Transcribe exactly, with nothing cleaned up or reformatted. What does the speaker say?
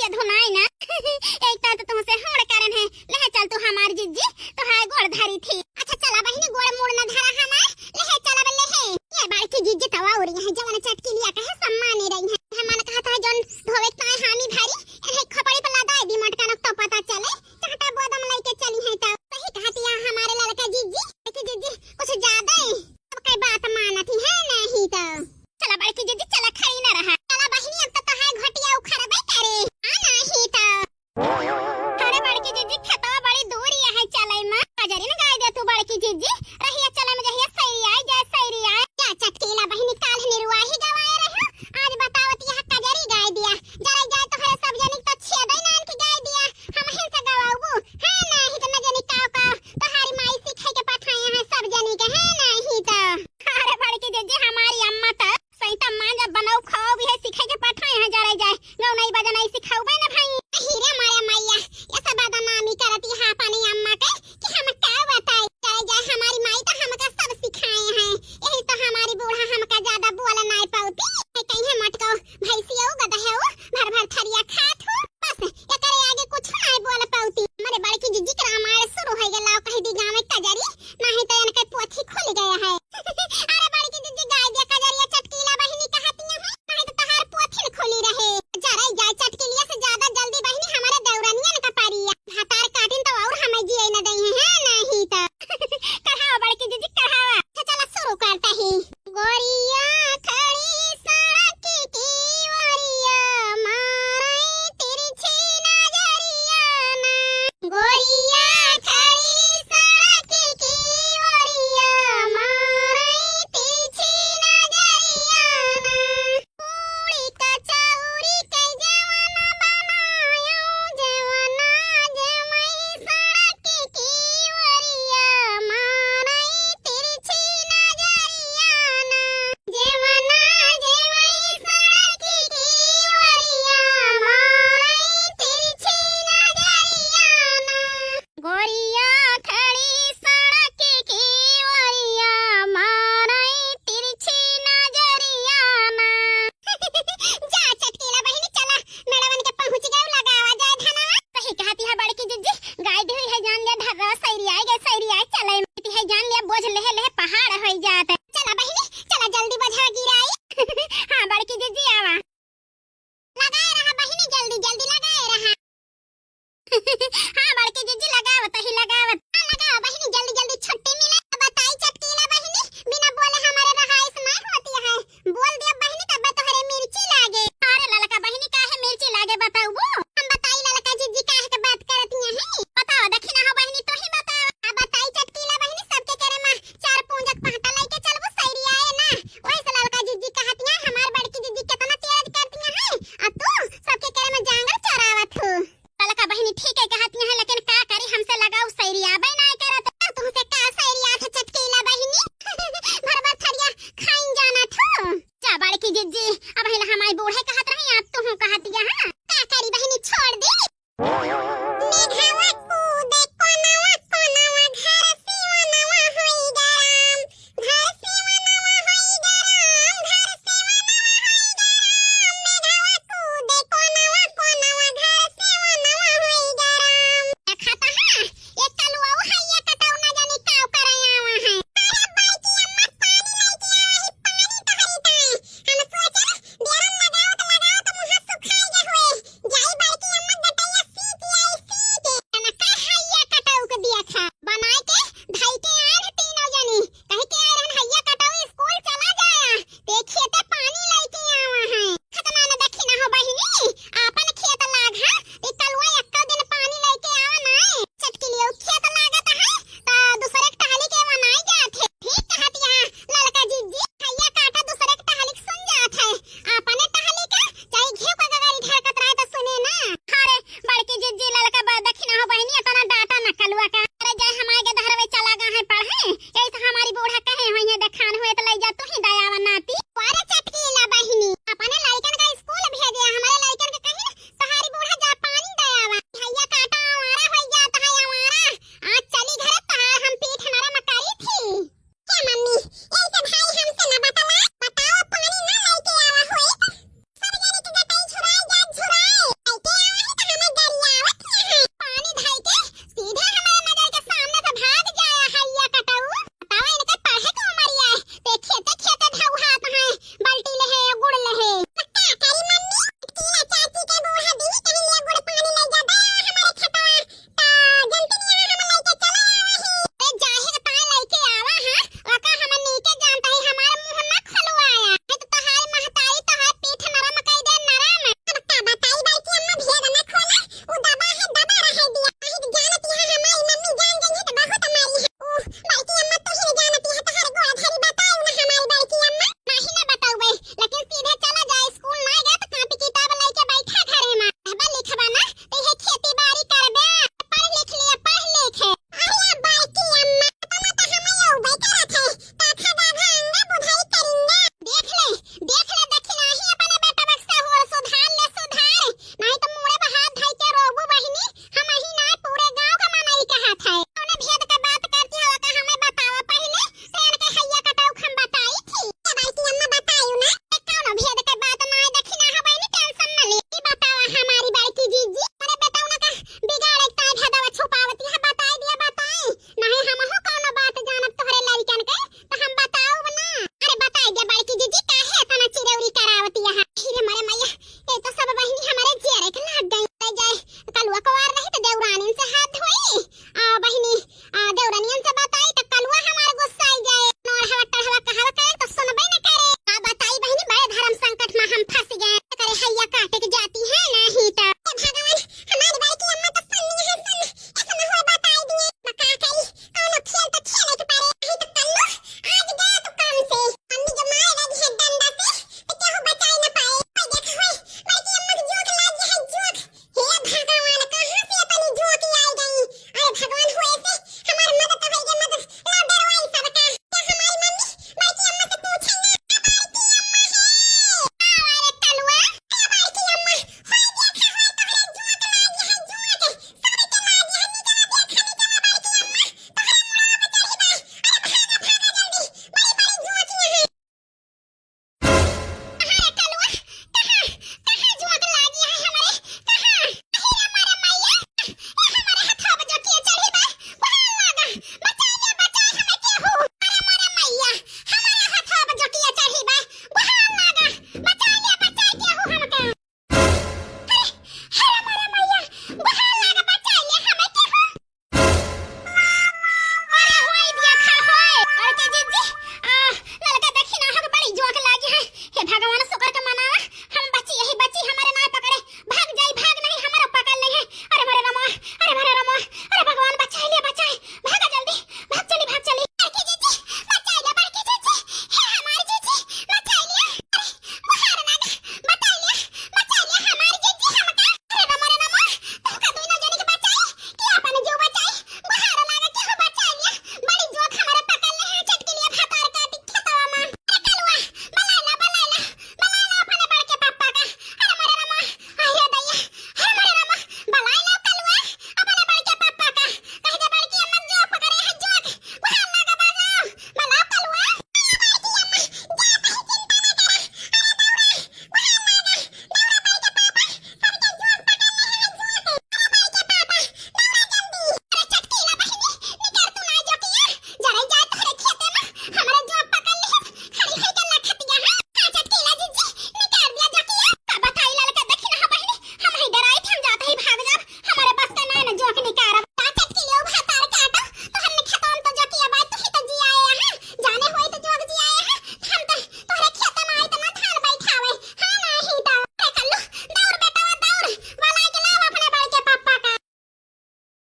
धुनाई ना। एक तो, तो तुमसे होड़ करन है। ले चल तू हमार जिज्जी, तोहार गोड़ धरी थी। अच्छा चला बहिनी, गोड़ मोड़ ना धरा हमार। ले चल अब ले। ये बड़की जिज्जी तवा उरी है, जवन चटकी लिया कहे सम्माने रही है। हमार कहा था जौन धोवे ताए हामी भारी, एने खपड़ी पर लदाई दी मटका नक तो पता चले। चाटा बोदम लेके चली है तो। सही कहती है हमारे लड़का जिज्जी। बड़की जिज्जी कुछ ज्यादा ही सबके बात मानत ही है नहीं तो। चला बड़की जिज्जी, चला खड़ी न रहा। चला बहिनी, अब तो तोहार घोटिया उखड़बे करे। आ नाही तो। अरे बड़की जिज्जी, खेतवा बड़ी दूर ही है, चले मा। कजरी न गाय दे तू बड़की जिज्जी। रहिया चले मा जहिया सैरी आए, जय सैरी आए। या चटकीला बहिनी, काल निरुआ ही गवाए रहो। आज बतावत यहाँ कजरी गाय दिया। जरा जाए तोहरे सब जनिक तो छेदई नान के गाय दिया। हम हिन से गवाऊबू। है नाही तो न जनी का का। तोहारी माई सिखाई के पठाए हैं सब जनी के, है नाही तो। अरे बड़की जिज्जी, हमारी अम्मा तो सैता माँ जब बनाऊ खाओ भी है, सिखाई के पठाए हैं, जरा जाए। गौ नहीं बजा नहीं सिखाऊ बे ना भाई।